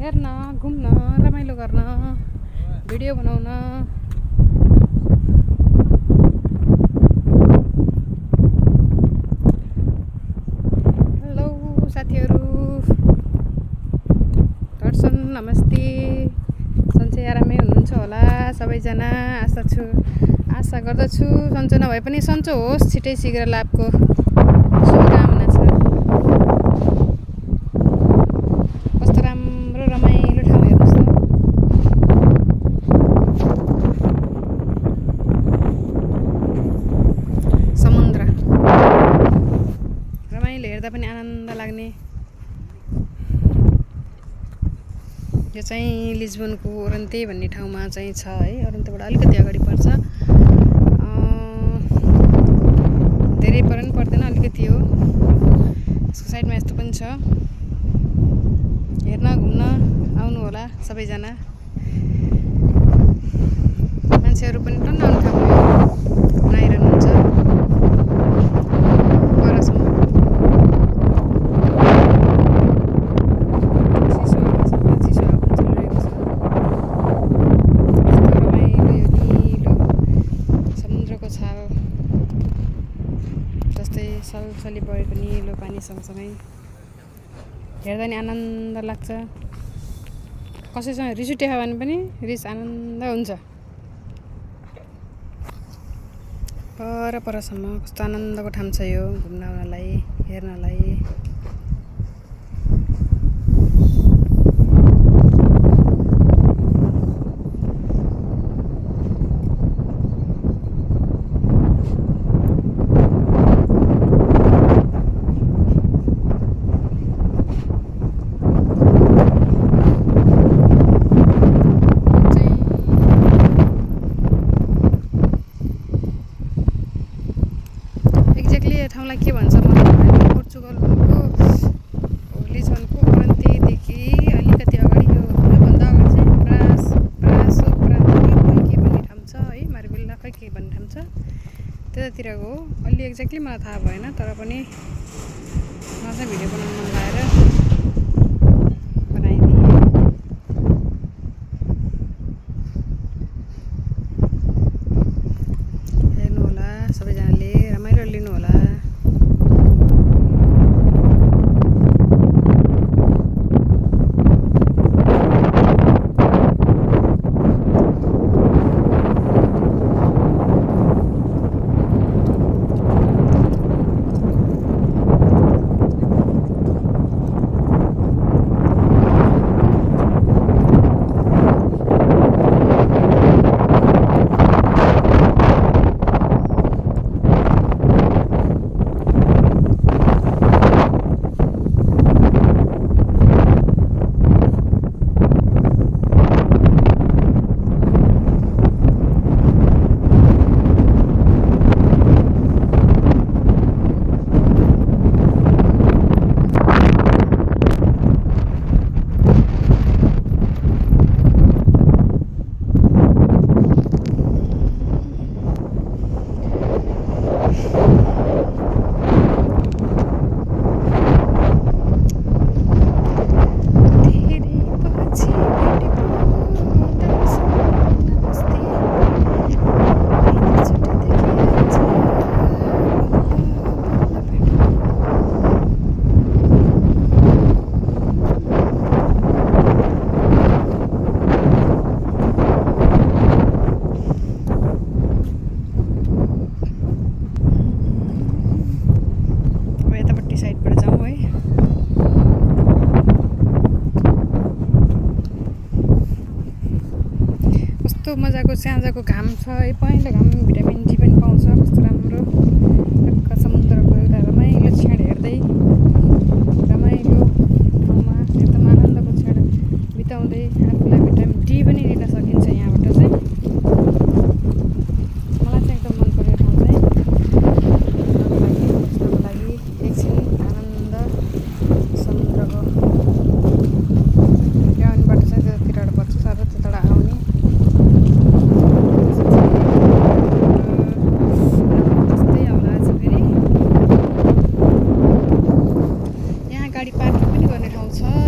हेर्न घुम्न रमाइलो गर्न भिडियो बनाउन हेलो साथीहरु दर्शन नमस्ते सन्चै आरामै हुनुहुन्छ होला सबैजना आशा गर्दछु सन्चो नभए पनि सन्चो होस् छिटै शीघ्र लाभको शुभकामना छ कस्तो राम्रो रमाइलो ठाउँ हेर्नुस् त समुद्र रमाइलो हेर्दा पनि आनन्द लाग्ने यो चाहिँ लिस्बनको ओरन्ते भन्ने ठाउँमा चाहिँ छ है ओरन्तेबाट अलिकति अगाडि पर्छ धेरै पर पनि पर्दैन अलिकति हो यसको साइडमा यस्तो पनि छ हेर्न घुम्न आउनु होला सबैजना मान्छेहरू पनि टन्न आउने ठाउँ हो बनाइरहनुहुन्छ परसम्म सलसली बगेको निलो पानी सँगसँगै हेर्दा नि आनन्द लाग्छ कसैसँग रिस उठेको भने पनि रिस आनन्द हुन्छ परसम्म कस्तो आनन्दको ठाउँ छ यो घुम्न आउनलाई हेर्नलाई ठाउँलाई के भन्छ मलाई पोर्चुगलको लिस्बनको ओरन्तेदेखि अलिकति अगाडि यो भन्दा अगाडि चाहिँ ब्रासो खै के भन्ने ठाउँ छ है मार्बेल्ला खै के भन्ने ठाउँ छ त्यतातिरको हो अलि एक्ज्याक्टली मलाई थाहा भएन तर पनि मलाई चाहिँ भिडियो बनाउन मन लागेर बनाइदिएँ हेर्नु होला सबैजनाले रमाइलो लिनु होला कस्तो मजाको स्याझको घाम छ है पहेँलो घाम भिटामिन डी पनि पाउँछ कस्तो राम्रो समुद्रको एउटा रमाइलो क्षण हेर्दै रमाइलो ठाउँमा एकदम आनन्दको क्षण बिताउँदै आफूलाई भिटामिन डी पनि लिन सकिन्छ यहाँबाट चाहिँ मलाई चाहिँ एकदम मन परेको ठाउँ चाहिँ बस्नको लागि एकछिन आनन्द समुद्रको ग्राउन्डबाट चाहिँ त्यतातिरबाट पर्छ सर त्यताबाट आउने गाडी पार्किङ पनि गर्ने ठाउँ छ